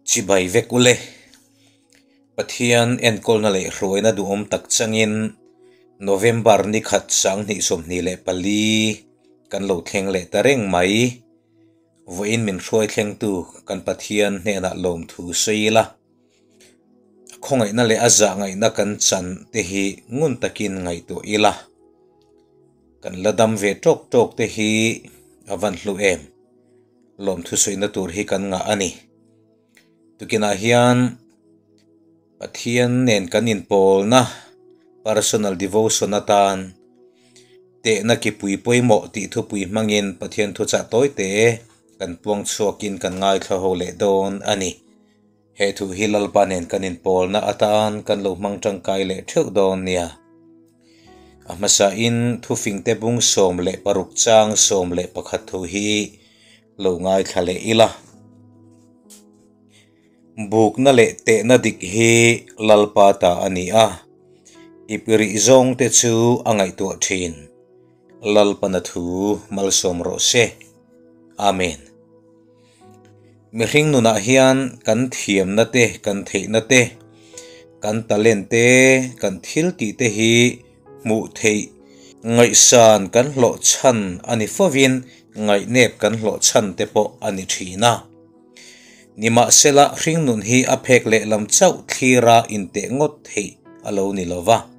Chibai vek ule. Pathian enkawlna leh hruaina duhawm tak changin November ni khat 2024 kan lo thleng leh ta reng mai. Vawiin min hruai thlengtu kan Pathian hnenah lawmthu sawi ila. A khawngaihna leh a zahngaihna kan chan te hi ngun takin ngaihtuah ila. Kan la dam ve tawk tawk te hi a van hlu em? Lawmthu sawina tur hi kan ngah a ni. Tukinah hian Pathian nen kan inpawlna personal devotion atan tehna kipui pawimawh tih thupui hmangin Pathian thuchah tawite kan puang chhuakin kan ngaithla ho leh dawn a ni. He thu hi Lalpa nen kan inpawlna atan kan lo hmang tangkai leh theuh dawn nia. A hmasain thufingte bung 16 chang 11 thu hi lo ngaithla leh ila. Bukna leh tehna dik hi Lalpa ta a ni a, ip rih zawngte chu a ngaihtuah thin. Lalpana thu malsawm rawh se. Amen. Mihring nunah hian kan thiamna te, kan theihna te, kan talent te, kan thil tih te hi hmuh theih, ngaihsan kan hlawh chhan a ni fovin ngaihnep kan hlawh chhan te pawh a ni thin a. Nimahsela hring nun hi a phek lehlam chauh thlira inteh ngawt theih a lo ni lova,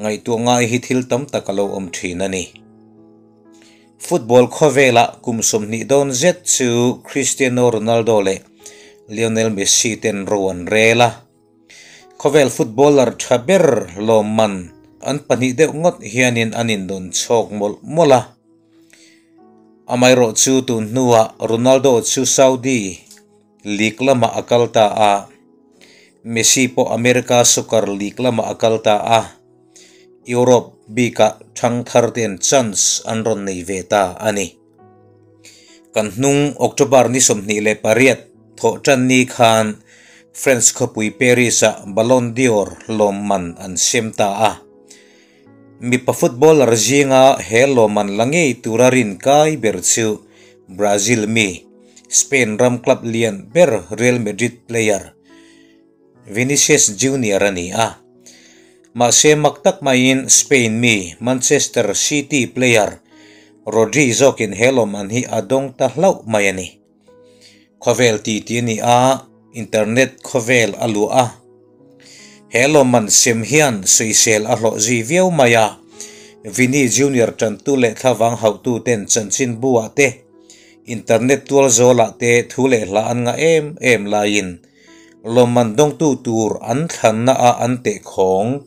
ngaihtuah ngai hi thil tam tak a lo awm thin a ni. Football khawvelah kum 20 dawn zet chu Cristiano Ronaldo leh Lionel Messi ten ro an rel a. Khawvel footballer tha ber lawmman an pahnih deuh ngawt hianin an indawn chhawk mawlh mawlh a. Amaherawh chu tun hnuah Ronaldo chu Saudi League lamah a kal ta a, Messi pawh America Soccer League lamah a kal ta a. Europe bikah thangthar ten chance an rawn nei ve ta a ni. Kan hnung October ni 28 thawh tan ni khan French khawpui Paris-ah Ballon d'Or lawmman an sem ta a. Mipa footballer zinga he lawmman la ngei tura rin kai ber chu Brazil mi, Spain ram club lian ber Real Madrid player Vinicius Junior a ni a. Mahse mak tak maiin Spain mi Manchester City player Rodri zawkin he lawmman hi a dawng ta hlauh mai a ni. Khawvel titi a ni a, internet khawvel a luah a. He lawmman sem hian sawisel a hlawh zui viau mai a. Vini Junior tantu leh thlavang hauhtu ten chanchin buah te, internet tual zawlah te thu leh hla an ngah em em laiin lawmman dawngtu tur an thlanna a an teh khawng,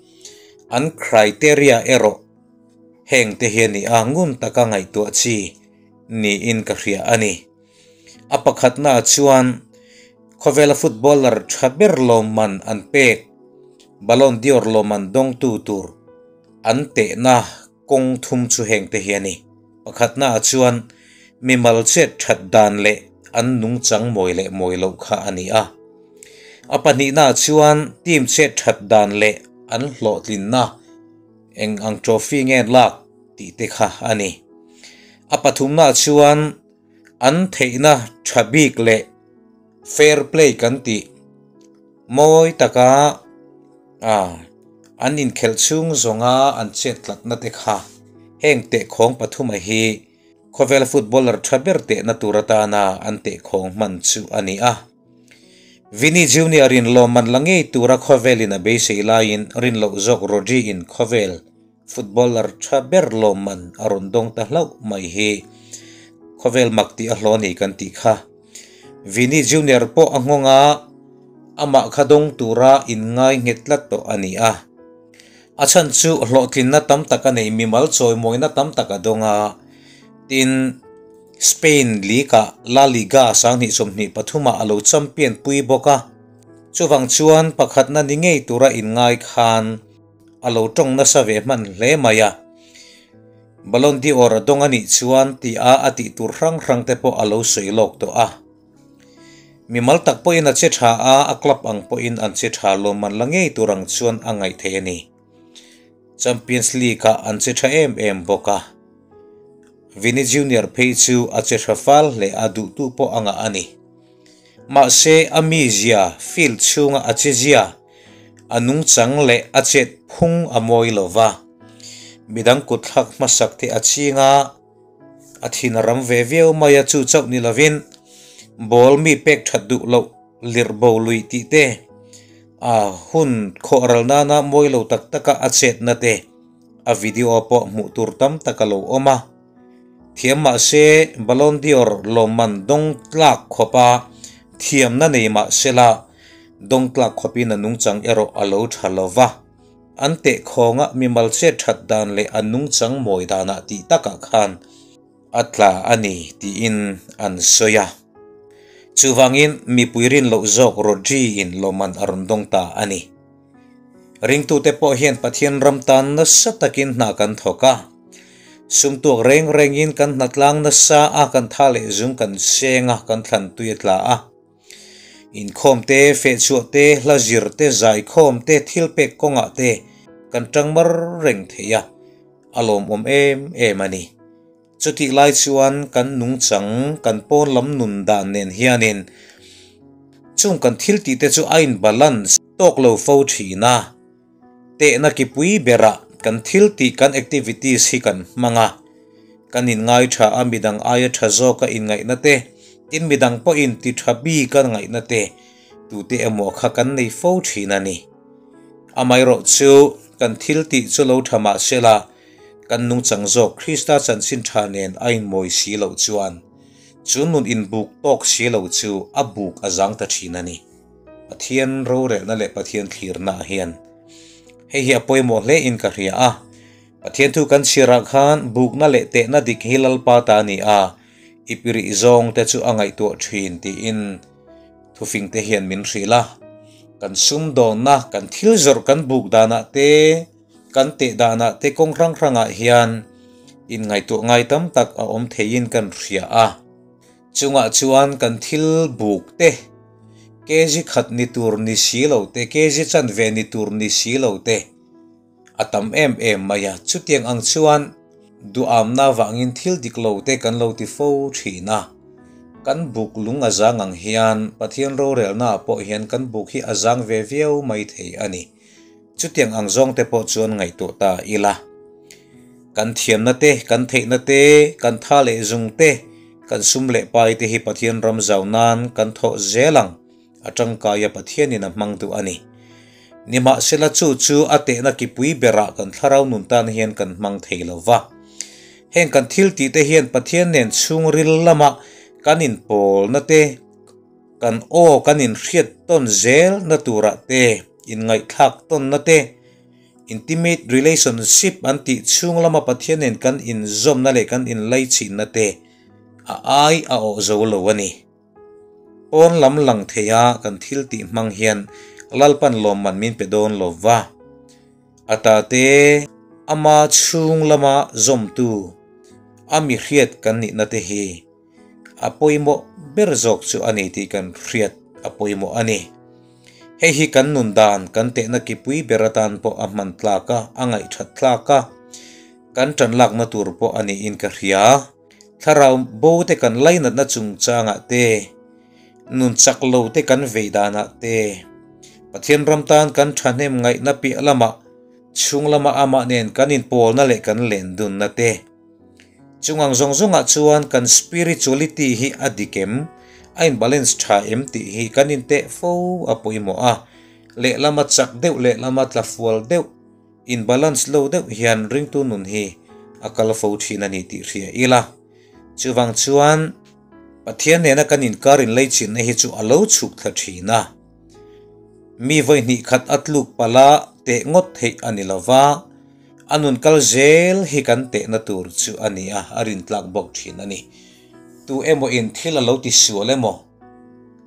an criteria erawh heng te hi a ni a, ngun taka ngaihtuah chi niin ka hria a ni. A pakhatna chuan khawvela footballer tha ber lawmman an pek Ballon d'Or lawmman dawngtu tur an tehna kawng thum chu heng te hi a ni. Pakhatna chuan mimal chet that dan leh an nungchang mawi leh mawi loh kha a ni a. A pahnihna chuan team chet that dan leh an hlawhtlinna eng ang trophy nge lak tih te kha a ni. A pathumna chuan an theihna tha bik leh fair play kan tih mawi taka an inkhelh chhung zawnga an chet tlatna te kha heng teh khawng pathuma hi khawvel footballer tha ber tehna tur atana an teh khawng hman chu a ni a. Vini Junior in lawmman la ngei tura khawvelin a beisei laiin rin loh zawk Rodri in khawvel footballer tha ber lawmman a rawn dawng ta hlauh mai hi khawvel mak tih a hlawh a ni kan tih kha. Vini Junior pawh a nghawnga amah kha dawng tura inngai nghet tlat tawh a ni a. A chhan chu hlawhtlinna tam tak a nei mimal chawimawina tam tak a dawng a. Tin, Spain League-ah La Liga 2023-ah a lo champion pui bawk a. Chuvang chuan pakhatna ni ngei tura inngai khan a lo tawng nasa ve hman hle mai a. Ballon d'Or a dawng a nih chuan tih a a tih tur hrang hrang te pawh a lo sawi lawk tawh a. Mimal tak pawhin a che tha a, a club ang pawhin an che tha lawmman la ngei tur ang chuan a ngaih theih a ni. Champions League-ah an che tha em em bawk a. Vini Junior phei chu a che tha fal hle a duhtu pawh a ngah a ni. Mahse a mizia, field chhunga a chezia, a nungchang leh a chet phung a mawi lo va. Midang kutthlak hmasak te a ching a, a thin a ram ve viau mai a, chu chauh ni lovin ball mi pek that duh loh lirh bo lui tih te, a hun khawh ral nana mawi lo tak taka a chetna te a video pawh hmuh tur tam tak a lo awm a. Thiam mahse Ballon d'Or lawmman dawng tlak khawpa thiamna nei mahsela dawng tlak khawpin a nungchang erawh a lo tha lo va. An tehkhawnga mimal chet that dan leh a nungchang mawi danah tih takah khan a tla a ni tiin an sawi a. Chuvangin mipui rin loh zawk Rodri in lawmman a rawn dawng ta a ni. Ringtute pawh hian Pathian ram tan nasa takin hna kan thawk a. Sum tuak reng rengin kan hna tlang nasa a, kan tha leh zung kan seng a, kan thlan tui a tla a. Inkhawm te, fehchhuah te, hla zir te, zaikhawm te, thilpek kawngah te kan tang mar reng thei a, a lawmawm em em a ni. Chutih lai chuan kan nungchang, kan pawn lam nun dan nen hianin chung kan thil tih te chu a in balance tawk lo fo thin a. Tehna kipui berah kan thil tih, kan activities hi kan hmang a, kan inngai tha a, midang aia tha zawka inngaihna te, tin midang pawhin ti tha bika ngaihna te, tute emaw kha kan nei fo thin a ni. Amaherawh chu kan thil tih chu lo tha mah sela, Kan nungchang zawk Krista chanchin tha nen a inmawi si loh chuan chu nun inbuk tawk si lo chu a buk a zang ta thin a ni. Pathian rorelna leh Pathian thlirna ah hian hei hi a pawimawh hle in ka hria a. Pathian thu kan chhiarah khan bukna leh tehna dik hi Lalpa ta a ni a, i pirih zawng te chu a ngaihtuah thin tiin thufing te hian min hrilh a. Kan sumdawnna, kan thil zawrh kan buk danah te, Kan teh danah te kawng hrang hrangah hian inngaihtuah ngai tam tak a awm theiin kan hria a. Chungah chuan kan thil buk te, kg khat ni tur ni si lo te, kg chanve ni tur ni si lo te a tam em em mai a. Chutiang ang chuan duhamna vangin thil dik lo te kan lo ti fo thin a. Kan buk lung a zang ang hian Pathian rorelnaah pawh hian kan buk hi a zang ve viau mai thei a ni. Chutiang ang zawng te pawh chuan ngaihtuah ta ila. Kan thiamna te, kan theihna te, kan tha leh zung te, kan sum leh pai te hi Pathian ram zau nan kan thawh zel ang a tangkaia Pathianin a hmang duh a ni. Nimahsela chu chu a tehna kipui berah kan thlarau nun tan hian kan hmang thei lo va. Heng kan thil tih te hian Pathian nen chhungril lama kan inpawlna te, Kan aw kan inhriat tawn zel na turah te, inngaihthlak tawnna te, intimate relationship an tih chhung lama Pathian nen kan inzawmna leh kan inlaichhinna te a ai a awh zo lo a ni. Pawn lam lang theia kan thil tih hmang hian Lalpan lawmman min pe dawn lo va, a ta te ama chhung lama zawmtu a mi hriat kan nihna te hi A pawimawh ber zawk chu a ni tih kan hriat a pawimawh a ni. Hei hi kan nun dan kan tehna kipui ber atan pawh a hman tlak a, a ngaihthat tlak a, kan tan lakna tur pawh a niin ka hria. Thlarau bo te kan lainatna chungchangah te, nun chak lo te kan vei danah te, Pathian ram tan kan thahnem ngaihna piah lamah chhung lama amah nen kan inpawlna leh kan lendunna te, Chung ang zawng zawngah chuan kan spirituality hi a dik em, a in balance tha em tih hi kan inteh fo a pawimawh a. Lehlama chak deuh lehlama tla fual deuh, in balance lo deuh hian ringtu nun hi a kal fo thin a ni tih hria ila. Chuvang chuan Pathian nena kan inkar inleichinna hi chu a lo chhuk thla thin a. Mi vawi hnih khat a tluk palh a teh ngawt theih a ni lova. A nun kal zel hi kan tehna tur chu a ni a, a rintlak bawk thin a ni. Tu emaw in thil a lo ti sual emaw,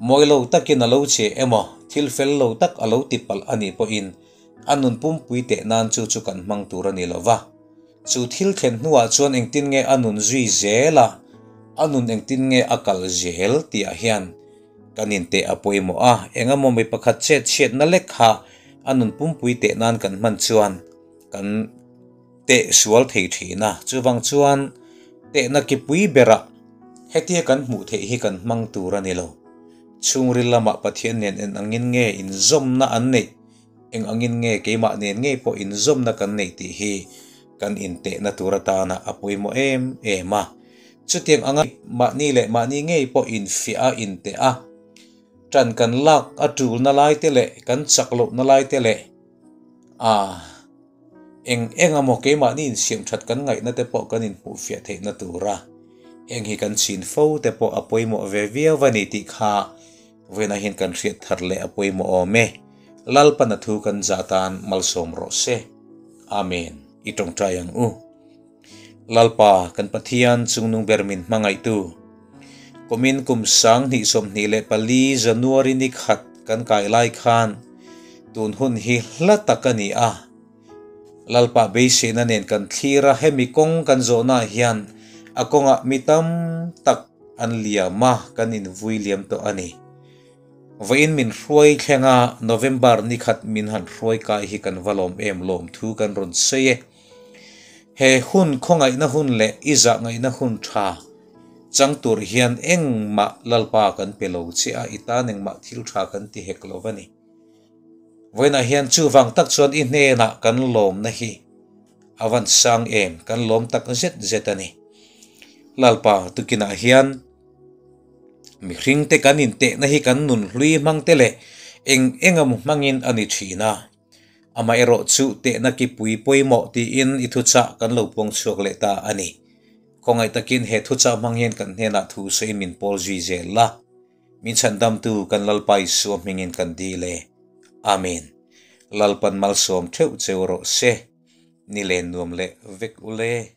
mawi lo takin a lo che emaw, thil fel lo tak a lo ti palh a nih pawhin a nun pumpui teh nan chu chu kan hmang tur a ni lo va. Chu thil thlen hnuah chuan engtin nge a nun zui zel a, a nun engtin nge a kal zel tihah hian kan inteh a pawimawh a, engemaw mi pakhat chet chhiatna lek kha a nun pumpui teh nan kan hman chuan kan teh sual thei thin a, chuvang chuan tehna kipui berah hetia kan hmuh theih hi kan hmang tur a ni lo. Chhungril lamah Pathian nen eng angin nge inzawmna an neih, eng angin nge keimah nen ngei pawh inzawmna kan neih tih hi kan intehna tur atana a pawimawh em em a. Chutiang anga mahni leh mahni ngei pawh infiah a, inteh a, ṭan kan lak a ṭulna lai te leh kan chak lohna lai te leh a eng eng emaw keimahni insiam ṭhat kan ngaihna te pawh kan inhmuhfiah theihna tura heng hi kan chhin fo te pawh a pawimawh ve viau a ni tih kha vawiinah hian kan hriat thar leh a pawimawh awm e. Lalpana thu kan zah tan malsawm rawh se. Amen. I tawngtai ang u. Lalpa, kan Pathian chungnung ber min hmangaihtu. Kumin kum 2024 January ni khat kan kai lai khan tun hun hi hla tak a ni a. Lalpa beiseina nen kan thlir a, hemi kawng kan zawhnaah hian a kawngah mi tam tak an liam a, kan invui liam tawh a ni. Vawiin min hruai thleng a, November ni khat min han hruai kai hi kan va lawm em lawm thu kan rawn sawi e. He hun khawngaihna hun leh i zahngaihna hun tha chang tur hian engmah Lalpa kan pe lo che a, i tan engmah thil tha kan ti hek lo va ni. Vawiinah hian chuvang tak chuan i hnenah kan lawmna hi a van sang em, kan lawm tak zet zet a ni. Lalpa tukinah hian mihringte kan intehna hi kan nunhlui hmangte leh eng engemaw hmangin a ni thin a. Amaherawh chu tehna kipui pawimawh tiin i thuchah kan lo puang chhuak leh ta a ni. Khawngaih takin he thuchah hmang hian kan hnenah thu sawiin min pawl zui zel la. Min chhandamtu kan Lalpa Isua hmingin kan dil e. Amen. Lalpan malsawm theuh cheu rawh se. Ni len nuam leh vek ule.